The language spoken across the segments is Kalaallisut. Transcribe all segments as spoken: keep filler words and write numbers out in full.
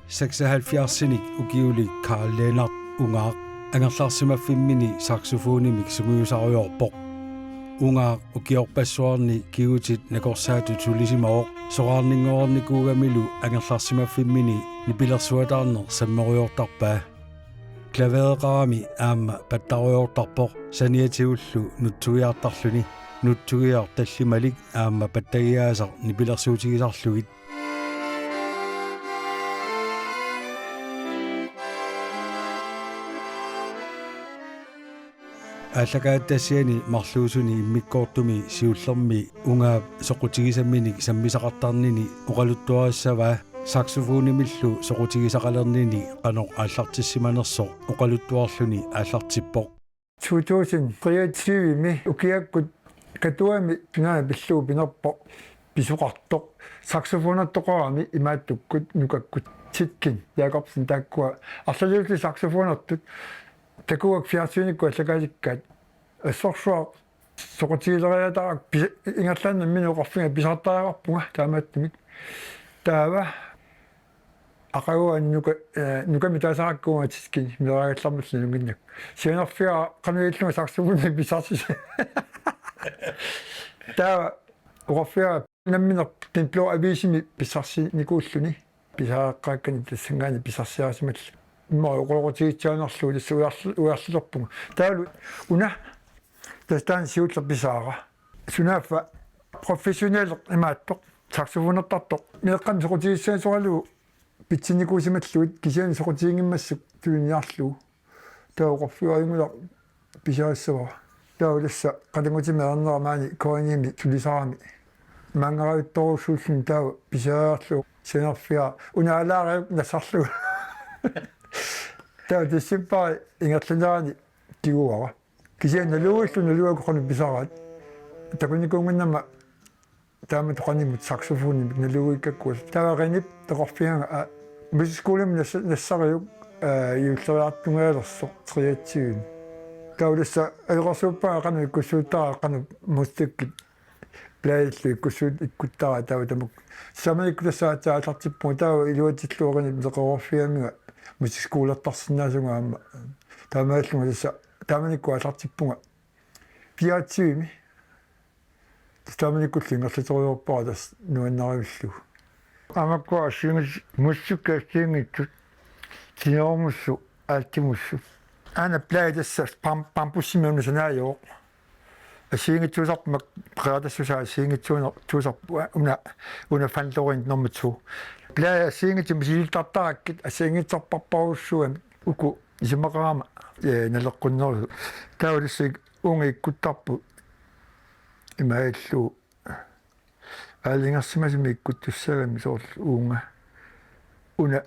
Seksoghalvfjerdsinik ukiulik Karl Lennert Ungaaq angerlarsimaffimmini saxofonimik sungiusarujoorpoq. Ungaaq ukiorpassuarni kigutit nakorsaatut sulisimavoq, soraarninngornikuugamilu angerlarsimaffimmini nipilersuataarneq sammerujoortarpaa. Klavereqarami aamma pattarujoortarpoq saniatigullu nutsugiartarluni, nutsugiaq tallimalik aamma pattagiaasaq nipilersuutigisarlugit. Aallakaatitassiani marluusuni immikkoortumi siullermi Ungaap soqutigisaminik sammisaqartarnini oqaluttuarissavaa, saxofonimillu soqutigisaqalernini qanoq aallartissimanersoq oqaluttuarluni aallartippoq. To tusind treogtyve-mi ukiakkut Katuami pinaa pillugu pinerpoq pisoqartoq. Saxofonertoqarami imaattukkut nukakkut Titkin Jakobsen taakkua arlaliullutik saxofonertut takuakka fjernsynikkut aallakaatikkaat. Assorsuaq soqutigileriataarpara pis-, ingerlaannaq minnerpaaffiga pisartariaqarpunga taamaattumik. Taava aqaguani nuka-, eh, nukami taasarakkuunga Titkin meeraagallarmat nalunnginnakku. Sianerfiga qanoq illunga saxofoni pissarsis. Taava oqarfiga nammineq Den Blå Avisimi pissarsinikuulluni. Pisariaqakkani tassanngaanniit pissarsiarisimallugu. Immaqa oqaloqatigiitsiarnerlugu tassa ujarl-, ujarlerpunga. Taavalu una tassa taanna siulleq pisaara. Sunaaffa professionel imaattoq, saxofonertartoq. Meeqqamik soqutigissasoralugu pitsinnikuusimallugit kisianni soqutiginngimmassuk tuniniarlugu. Taava oqarfiga ajunngilaq pisarissavara. Taava tassa qatanngutimi ernera maani K N M-imi sulisarami. Maanngaravittorujussuulluni taava pisariarlugu sianerfiga una alaariuk nassarlugu. Taava decembari ingerlanerani tiguara. Kisianni naluuillu naluakkoqarnut pisaraat. Takunikuunnginnama taamatut qanimut saxofonimik naluuikkakku. Taava Renip oqarfigaanga, aa, musikskolami nas-, nassariuk, aa, juulleriartungajalersoq treogtyve. Taava tassa ajoqersuuppara qanoq ikkussuuttara qanoq mustikkit. Pladillu ikkussuut ikkuttara taava tamakku. Taamanikkut tassa aatsaat aallartippunga taava iluatsillugu Renip neqeroorfigaminga musikskolertarsinnaasunga aamma. Taamaallunga tassa taamanikkut aallartippunga. Fireogtyve-mi. Tassa taamanikkullu ingerlaterujoorpara tassa nuannarivillugu. Aamma assigiinngitsut, musikkit assigiinngitsut, tenormussu, altimussu. Aana plade tassa bam-, bambussimik una sanaajuvoq. Assigiinngitsuusarput mak-, qeratassusaa assigiinngitsuuner-, tuusarput una, una Van Loren nummer to. Plade assigiinngitsut misilittarakkit assigiinngitsorparparujussuugamik uku isumaqarama, ee, naleqqunnerusut. Taava tassa uunga ikkuttarput imaallu. Aalajangersimasumik ikkuttussaagami soorlu uunga. Una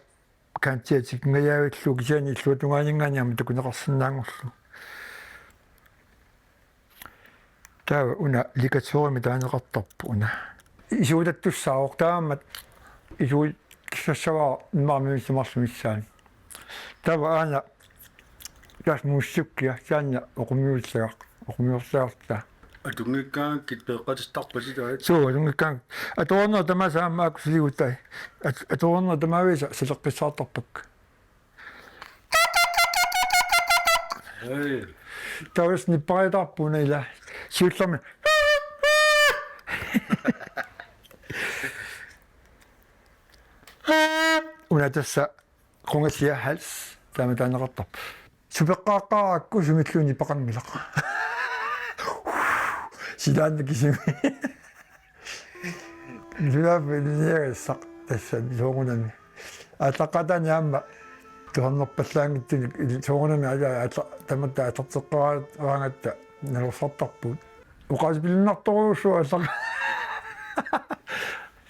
kantiatikingajavillugu kisianni illuatungaaninngaanniit aamma takuneqarsinnaanngorlugu. Taava una ligatorimik taaneqartarpoq una. Isuutattussaavoq taamaammat isuut kissassavara immaqa minutsit marluk missaani. Taava aana tassa muussikkia taanna oqummiussagaq, oqummiussagaq taanna. Atunngikkaangakkit peeqqatistarpasi taava. Suu, atunngikkaangakkit. Atuarnerit tamaasa aamma aakkut suligutta. At-, atuarnerit tamaavisa saleqqissaartarpakka. Hej. Taava tassa nippariataarput una ila. Siullermik. Una tassa qungasia hals, taama taaneqartarpoq. Supeqqaaqqaarakku sumilluunniit nipeqanngilaq. Silaanna kisimi. Sulaaffik ilinniagassaq tassa soorunami. Aallaqqaataani aamma tusarnerpallaanngitsunik il-, soorunami aala aalla-, tamatta aallarteqqaaraangatta nalorsartarpugut. Oqaasipilunnartorujussuuvoq aallaqa-.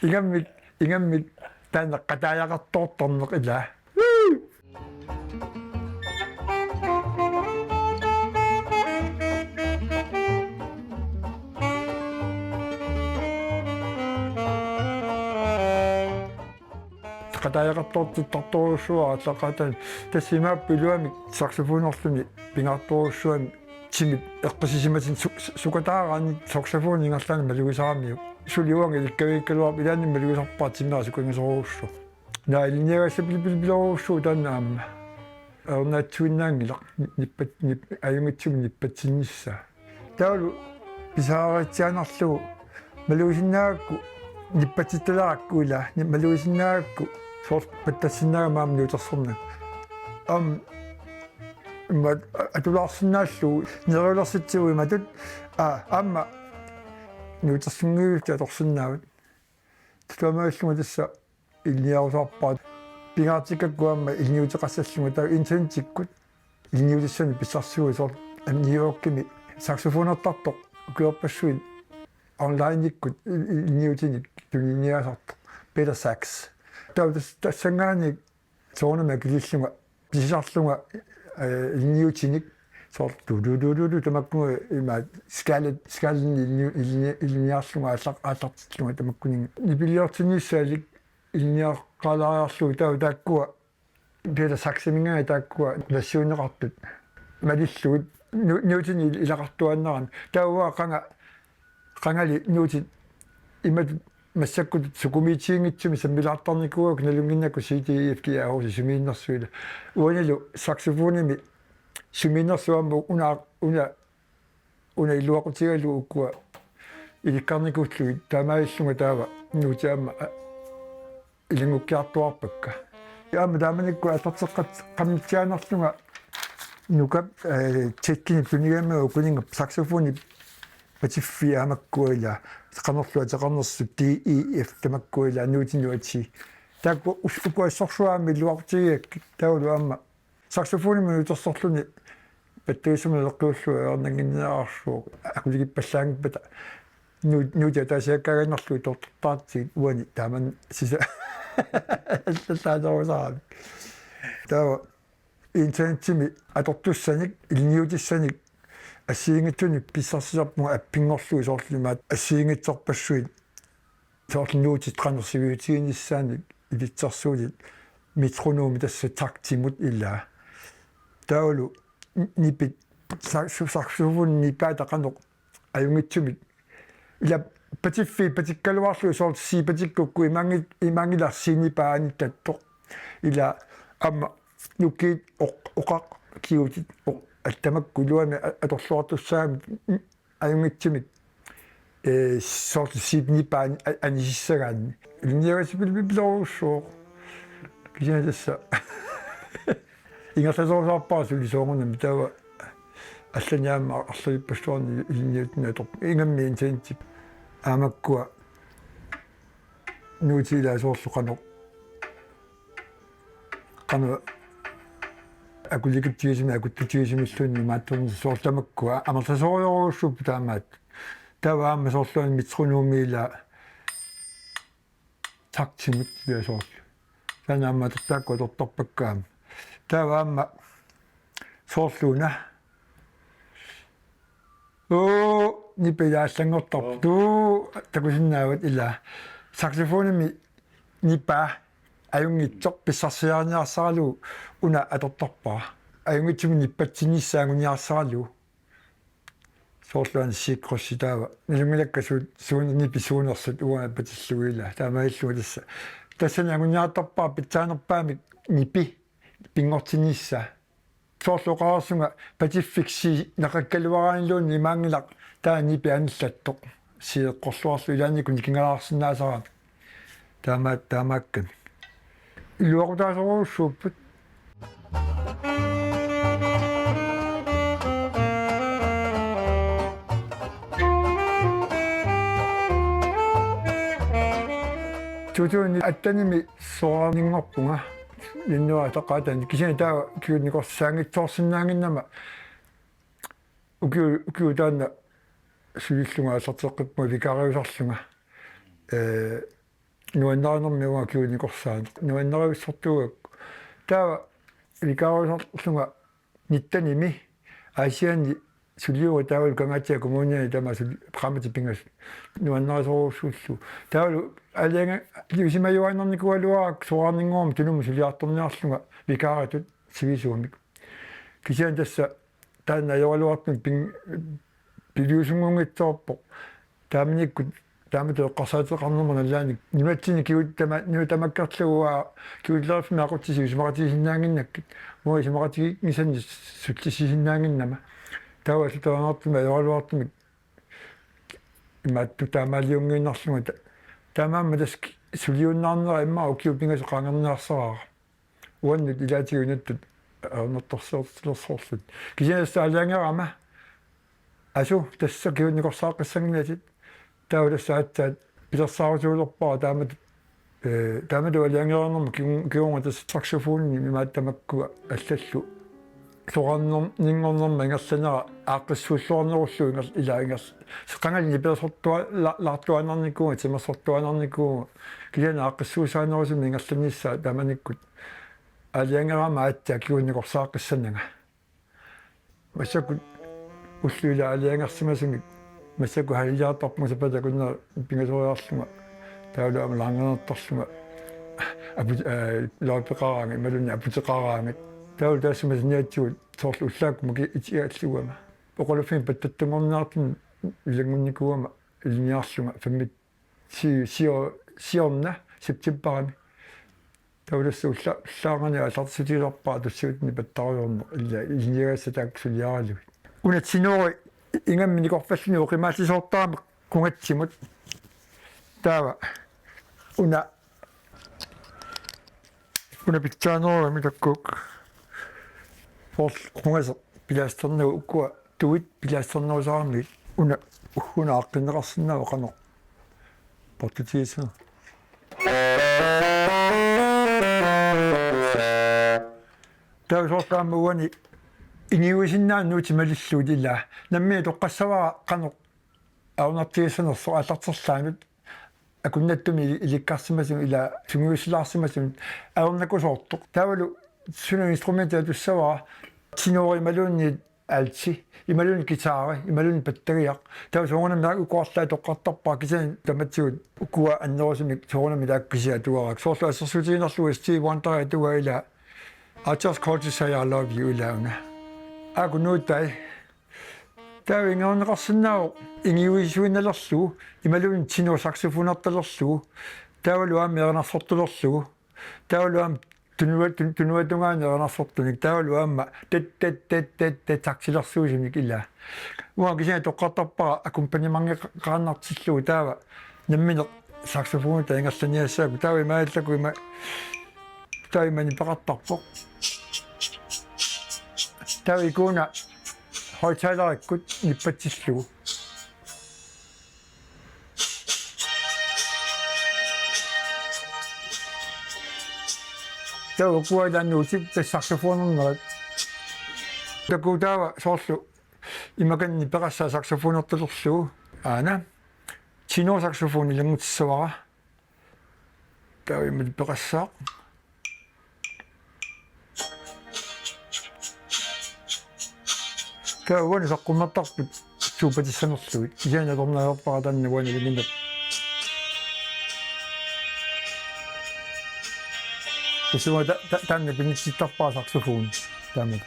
Ingammik, ingammik taanna qataajaqartoortarneq ilaa. Qataajaqartoortittartorujussuuara aallaqqaataani. Tassa imaappoq iluamik saxofonerluni pingaartorujussuugami timip eqqissisimatinni su-, su-, sukataaraanni saxofoni ingerlaannaq malugisaramiuk. Suli uanga ilikkavigikkaluarpoq, ilaanni malugisarpara timera sukangisorujussuaq. Naa ilinniagassapilipilipilorujussuuvoq taanna aamma. Ajornaatsuinnaanngilaq nippat-, nip-, ajunngitsumik nippatsinnissaa. Taavalu pisaritsiaannarlugu malugisinnaagakku nippatsittalerakku ilaa, ni-, malugisinnaagakku soorlu pattassinnaagama aamma nuutersornagu. Aamma imma atulaarsinnaallugu neriulersitsigu imatut, aa, aamma nuutersunngivillutik atorsinnaavat. Taamaallunga tassa ilinniarusaarpara. Pingaartikkakku aamma ilinniuteqassallunga taava internettikkut ilinniutissanik pissarsiguit soorlu New Yorkimi saxofonertartoq ukiorpassuit onlineikkut il-, il-, ilinniutinik tuniniaasartoq Peter Sax. Taava tas-, tassanngaanniit soorunami akilillunga pisisarlunga, eh, ilinniutinik soorlu tu-tu-tu-tu-tu tamakku ima skalet, skalet ilinni-, ilinni-, ilinniarlunga aallaq-, aallartillunga tamakkuninnga. Nipiliortinnissaalik ilinniaqqaalaariarlugu taava taakkua Peter Saximinngaanniit taakkua nassiunneqartut malillugit nu-, nuutinik ilaqartuaannarami. Taava qanga-, qangali nuutit imatut massakkut sukumiitiginngitsumik sammilaartarnikuuakka nalunnginnakku C D E F G A H C sumiinnersuut ilaa. Uanilu saxofonimi sumiinnersuut aamma una, una, una iluaqutigalugu ukua ilikkarnikuullugit taamaalillunga taava nuutit aamma, a, ilanngukkiartuaarpakka. Aamma taamanikkut aallarteqqat qammitsiaannarlunga Nukap, eh, tjekkinip tunigamiuk ukuninnga saxofonip patiffii aamakkua ilaa qanorlu ateqarnersut D E F tamakkua ilaa nuutinut atii. Taakku us-, ukua assorsuarmi iluaqutigigakkit taavalu aamma saxofonimut nuutersorluni pattavissamut naleqqiullugu ajornannginnerarsuuvoq akulikippallaanngippata nuu-, nuutit ataasiakkaaginnarlugit tortortaartigit uani taamani sisa-, allaanerusarami. Taava internetimi atortussanik, ilinniutissanik assigiinngitsunik pissarsisarpunga appinngorlugu soorlu imaattoq assigiinngitsorpassuit soorlu nuutit qanoq siviutiginissaannik ilitsersuutit metronomi tassa taktimut ilaa. Taavalu n-, nipit sa-, su-, saxofonip nipaata qanoq ajunngitsumik. Ilaa patiffiit patikkaluarlugit soorlu C patikkukku imaanngi-, imaanngilaq C-nipaa anittattoq. Ilaa aamma nukiit oq-, oqaq kigutit oq-, allat tamakku iluamik a-, atorluartussaagamik ajunngitsumik, eh, soorlu C-p nipaa an-, a-, anisissagaanni. Ilinniagassapilipilorujussuuvoq. Kisianni tassa ingerlasorusaarpara suli soorunami taava allanik aamma arlalippassuarnik ilinniutinik atorpoq. Ingammik internetip aamakkua nuutit ilaa soorlu qanoq qanoq akulikiptigisumik akuttutigisumilluunniit imaattornissaat soorlu tamakkua amerlasoorujorujussuupput taamaattut. Taava aamma soorlu aamma metronomi ilaa taktimut ilaa soorlu. Taanna aamma atortaakku atortarpakka aamma. Taava aamma soorlu una. Uu, nipit ilaa allanngortarput. Uu. Tuu, takusinnaavat ilaa. Saxofonimi nipaa ajunngitsoq pissarsiariniarsaralugu una atortarpara. Ajunngitsumik nippatsinnissaa anguniarsaralugu. Soorlu aana sikrosi taava. Nalunngilakkasut suun-, nipit suunersut uanga patillugu ilaa. Taamaalillunga tassa. Tassani anguniartarpara pitsaanerpaamik nipi pinngortinnissaa. Soorlu oqarersunga patiffik C naqakkaluaraanniluunniit imaanngilaq taava nipi anillattoq. C eqqorluarlugu ilaannikkut nikingalaarsinnaasarami. Taama-, taamaakkami. Iluaqutaasorujussuupput. Tuutuunni attanimi soraarninngorpunga. Januaarip ataqaataani kisianni taava ukiut nikorsaanngitsoorsinnaannginnama ukiu-, ukiut taanna sulillunga aallarteqqippunga vikariusarlunga. Ee, nuannarinermi uanga ukiut nikorsaannik. Nuannarivissortuugakku. Taava vikariusarlunga nittenimi Aasianni suliuga taavalu Kangaatsiap Kommuniani tamaasa qaammatit pingasut nuannarisorujussuullugu. Taavalu aalajangiusimajuaannarnikuugaluarakku soraarninngormat Tunumut suliartorniarlunga vikaaritut sivisuumik. Kisianni tassa taanna ajoraluartumik ping-, piviusunngunngitsoorpoq. Taamanikkut Taamatut eqqarsaateqarnermut nalaani nunatsinni kiut tama-, nunat tamakkerlugu uanga kiulleriffimmi aqutsisut isumaqatigisinnaannginnakkit. Uanga isumaqatiginngisannik sullissisinnaannginnama. Taava allatut ajornartumik ajoraluartumik imaattoq taamaaliunngiinnarlunga ta-, taamaammat tassa suliunnaarnera immaqa ukiut pingasut qaangerniarsaraara. Uannut ilaatigut nunattut ajornartorsiortilersorlutik. Kisianni tassa aalajangerama: Asu, tassa kiunnikorsaqqissanngilatit. Taava tassa aatsaat pilersaarusiulerpara taamatut, ee, taamatut aalajangereernerma kigu-, kigorna tassa saxofonimik imaattoq tamakkua allallu soraarnerninngornerma ingerlanera aaqqissuulluarnerullugu inger-, ila inger-, qangali nipilersortua-, la-, laartuaannarnikuuvunga, timersortuaannarnikuuvunga, kisianni aaqqissuussaanerusumik ingerlannissaa taamanikkut aalajangerama aatsaat kiunnikorsaqqissananga. Massakkut ullut ila aalajangersimasumik massakkut halvhjerderpunga sapata akunneri pingasoriarlunga. Taavalu aamma laarnganartarlunga apu-, ee, loppeqaraangat imaluunniit aputeqaraangat. Taavalu taassuma saniatigut soorlu ullaakkut makiitigalugama. Oqaluffimmi pattattunngorniartunut ilanngunnikuugama ilinniarlunga femmi-, si-, sio-, siorna septembarimi. Taava tassa ulla-, ullaarnani aallartissutigisarpara tussuutini pattarujoorneq ila ilinniagassat taakku suliaralugit. Una tenori ingammik nikorfalluni oqimaallisoortarami qungatsimut. Taava una, una pitsaanerugami takkukku. Soorlu qungaseq pilasternagu ukua tuit pilasternerusaramigit una ugguna aaqqinneqarsinnaavoq qanoq portutigissanersoq. Taava soorlu aamma uani ingiuisinnaanut nuutit malillugit ila. Nammineq toqqassavara qanoq ajornartigissanersoq aallarterlaanut akunnattumik ili-, ilikkarsimasunut ila sungiussilaarsimasunut ajornakusoortoq. Taavalu suna instrumenti atussavara tenori imaluunniit alti, imaluunniit guitari, imaluunniit pattagiaq. Taava soorunami ukua arlaat toqqartarpara kisianni tamatigut ukua annerusumik soorunami taakku kisiat atuarakkit. Soorlu assersuutigiinnarlugu Stevie Wonder atuaa ila I just called to say I love you ila una. Aajuku nuutai. Taava ingiunneqarsinnaavoq ingiuisuinnalerlugu, imaluunniit tenor saxofonertalerlugu, taavalu aamma erinarsortulerlugu, taavalu aamma tunua-, tun-, tunuatungaani erinarsortunik, taavalu aamma tat, tat, tat, tat, tat, saxofonersuusunik ila. Uanga kisianni toqqartarpara akkompagnementeqaannartillugu taava nammineq saxofonitut ingerlaniassagukku taava imaallaku ima taava ima nipeqartarpoq. Taava ikuuna højttalerikkut nippatsillugu. Taava ukua ila nuutit tassa saxofonernerat. Takuuk taava soorlu imakanni peqassaaq saxofonertalerlugu. Aana. Tenor saxofoni ilanngutissavara. Taava ima peqassaaq. Taava uani saqqummertarput suupatissanerlugit. Kisianni atorneq ajorpara taanna uani ilinginnaq. Tassa uanga ta-, ta-, taanna pinitsittarpara saxofoni. Taanna.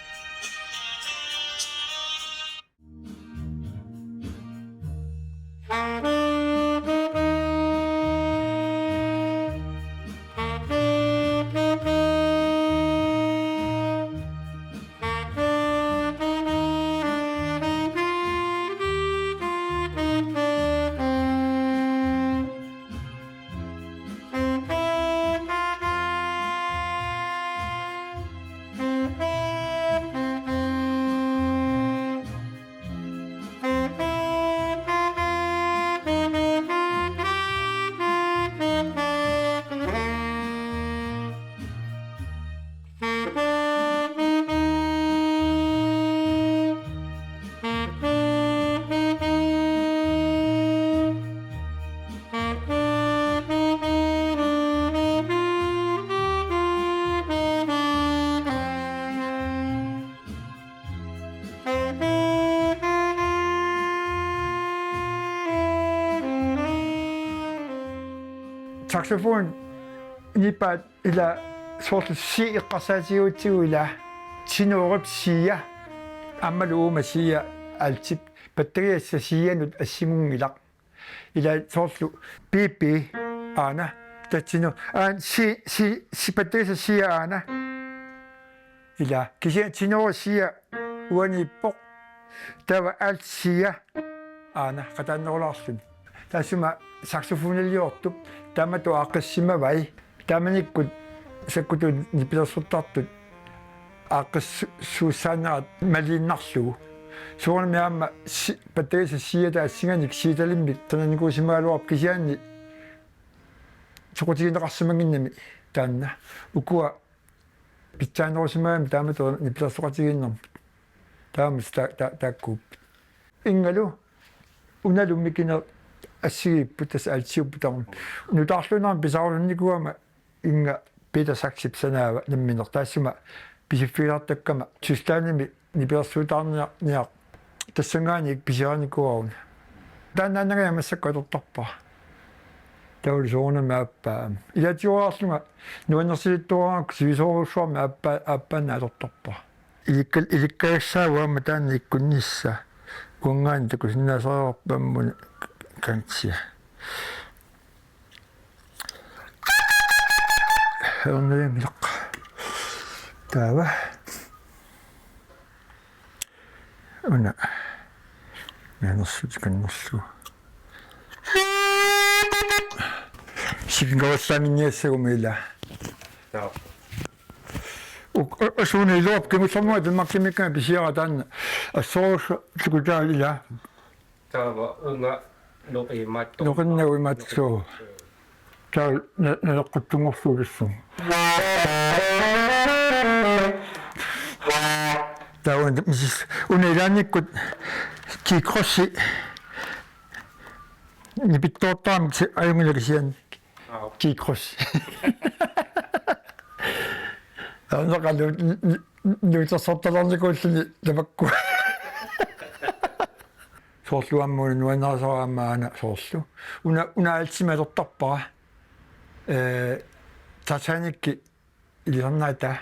Saxofon nipaat ila soorlu C eqqarsaatigigutsigu ila tenorip C-a aammalu uuma C-a altip pattagiassaq C-anut assigunngilaq. Ila soorlu B B aana. Tassani aana C, C, C, pattagisaq C aana. Ila kisianni tenori C uaniippoq. Taava alt C aana qataannerulaarluni. Taassuma saxofoniliortup taamatut aaqqissimavai. Taamanikkut sakkutuut nipilersortartut aaqqissuussaanerat maliinnarlugu. Soorunami aamma si-, pattagisaq C-ata assinganik C-talimmik qinanikuusimagaluarpoq kisianni soqutigineqarsimannginnami taanna. Ukua pitsaanerusimagami taamatut nipilersoqatigiinnermut. Taama ta-, ta-, taakkuupput. Inngalu unalu mikineq assigiipput tassa altsiupput tamarmik. Nutaarluinnarmik pisaarusunnikuugama innga Peter Saxip sanaava nammineq taassuma pisiffigilaartakkama Tysklandimi nipilersuutaarniar-, niar-, tassanngaanniit pisiarinikuuara una. Taanna anangaja massakkut atortarpara. Taavalu soorunami aappaa. Ilaatigoorlunga nuannersilittuaraangakku sivisoorujussuarmik aappaa, aappaannaq atortarpara. Ilikkal-, ilikkagassaagut aamma taanna ikkunnissaa. Uanngaanniit takusinnaasariaqarpoq aamma una kantia. Ajornanngilaq. Taava. Una. Nuannersuuteqanngillugu. Sikinngorassaanngitsiguma ila. Taava. Uk-, a-, asuuna iluarpoq kingullermik Danmarkimiikkaangat pisiara taanna. Assorsuaq tukutaal ila. Taava una noqimaattoq. Noqinnagu imaattoq. Taava na-, naleqquttunngorlugu tassunga. Taava una misis-, una ilaannikkut G-krydsi nipittoortarami si-, ajunngilaq kisianni. Aap. G-krydsi. Taanna qanoq nu-, nu-, nuutersortalernikoolluni tamakku. Soorlu aamma una nuannarisara aamma aana soorlu. Una, una altimik atortarpara. Eh, Titanicip ilisarnaataa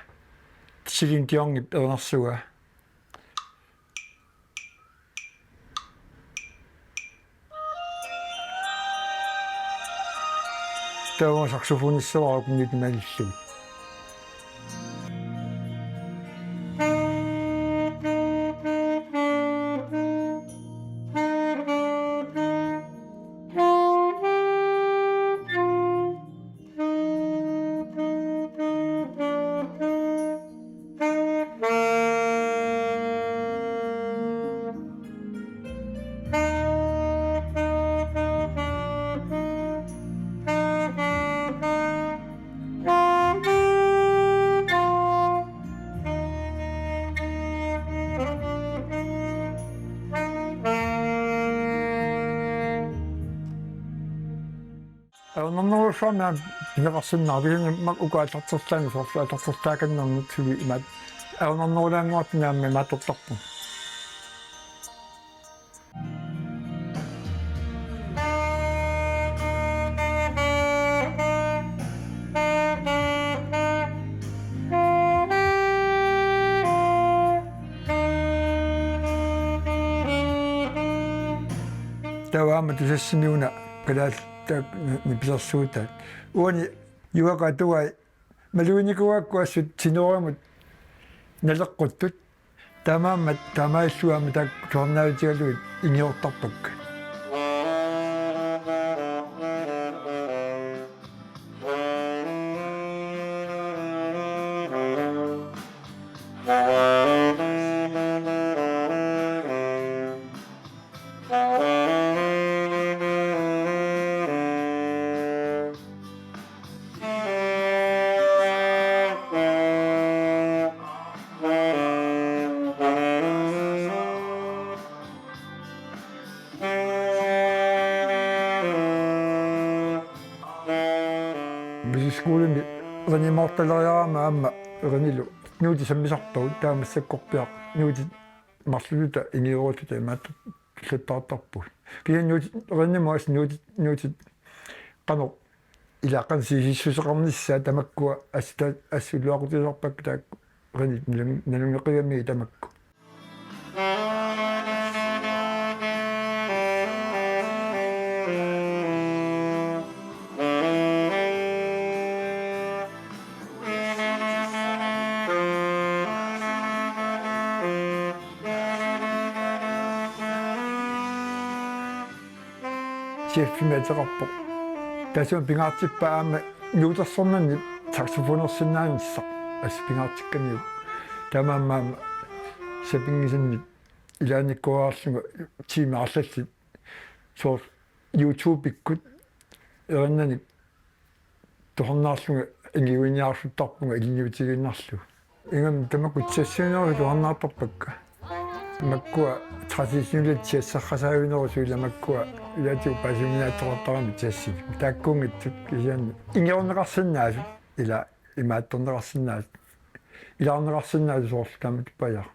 Celine Dionip erinarsugaa. Taava saxofonissavara ukunniit malillugit. Ajornarnerujussuarmik pineqarsinnaavoq, kisianni makku uku aallartertaanni soorlu aallartertaakannermik suli imaat ajornarnerulaannguartut aamma imaattortarput. Taava aamma Tusassimi una kalaallit taakku ni-, nipilersuutaat. Uani Juaaka atugai maluginikuugakku assut tenorimut naleqquttut. Taamaammat taamaalillugit aamma taakku tusarnaavitigalugit ingiortarpakka. Musikskolimi erinimoortaleriarama aamma erinilu nuutit sammisarpagut, taava massakkorpiaq nuutit marluuta ingiorutta imaattoq tullattaartarpugut. Kisianni nuutit erinimut assut nuutit, nuutit qanoq ilaa qanoq sivisissuseqarnissaat tamakkua assut ta-, assut iluaqutisarpakka taakku erinit nalun-, nalungeqigamiuk tamakku. Chefimik ateqarpoq. Taassuma pingaartippaa aamma nuutersornanni saxofonersinnaanissaq assut pingaartikkamiuk. Taamaammat aamma sapinngisannik ilaannikkuarlunga tiimit arlallit soorlu YouTube-ikkut erinnanik tusarnaarlunga ingiuiniarsuttarpunga ilinniutigiinnarlugu. Ingammik tamakku jazzisut tusarnaartarpakka. Makkua traditionelle jazzerasaavinerusut ila makkua ilaatigut paasiuminaattoqartaramik jazzit. Taakkuunngitsut kisianni ingiorneqarsinnaasut ila imaattorneqarsinnaasut. Ilaarneqarsinnaasut soorlu taama tupajaa.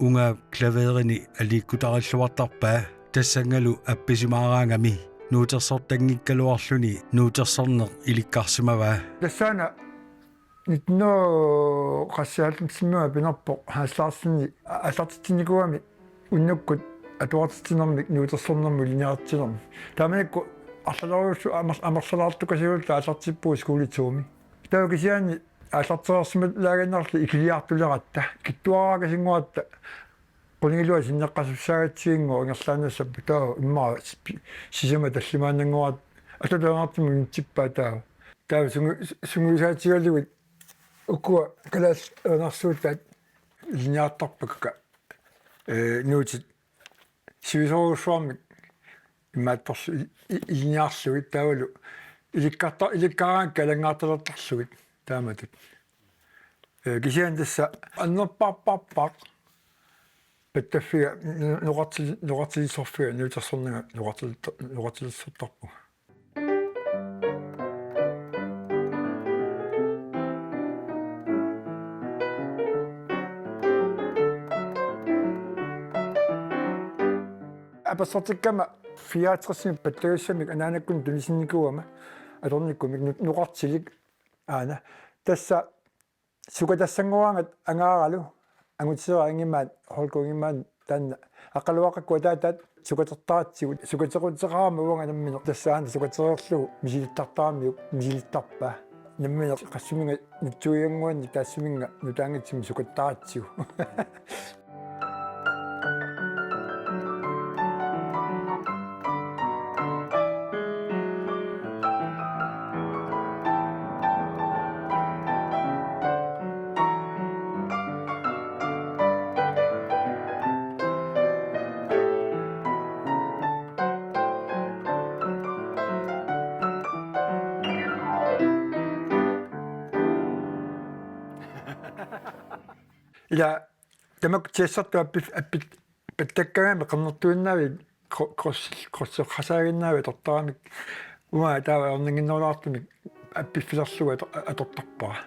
Unga klaverini aliikkutarilluartarpaa tassanngalu appisimaaraangami nuutersortanngikkaluarluni nuutersorneq ilikkarsimavaa. Tassaana nitten hundrede og halvfems pinerpoq Hans Larsen aallartitsinnikuugami unnukkut atuartitsinermik nuutersornermut ilinniartitsinermik. Taamanikkut arlaleriussu amer-, amerlalaartukasiulluta aallartippugut skolituumi. Taava kisianni aallartereersimalaaginnarluta ikiliartuleratta, kittuaraakasinnguatta, qulingiluat sinneqqasussaagatsigit ingerlaannassapput taava immaqa sisama tallimaannannguaratta atuleriartumik unitsippaat taava. Taava sungi-, sungiusaatigalugit ukua kalaallit erinarsuutaat ilinniartarpakka, ee, nuutit sivisoorujussuarmik imaattorlu i-, i-, ilinniarlugit taavalu ilikkarta-, ilikkaaraangakkit alanngaartalertarlugit taamatut. Ee, kisianni tassa annerpaarpaarpaaq pattaffiga nu-, noqartil-, noqartilersorfiga nuutersornanga noqartil-, noqartilersortarpunga. Apersortikkama fireogtresimi pattavissamik anaanakkut tunisinnikuugama atornikkumik nu-, noqartilik aana. Tassa sukatassannguaannga angaaralu Angutisera Ingemann, Holger Ingemann taanna Aqqaluaqakkut ataataat sukatertaratsigu, sukatequteqarama uanga nammineq tassaana sukatereerlugu misilittartaramiuk misilittarpaa. Nammineq qassuminga nutsuiannguanni taassuminnga nutaanngitsumik sukattaratsigu. Ila tamakku jazzertut appit-, appit-, pattakkagami qernertuinnaavik kro-, kros-, krosseqasaaginnaavik atortaramik. Uanga taava ajornannginnerulaartumik appiffilerlugu ato-, atortarpara.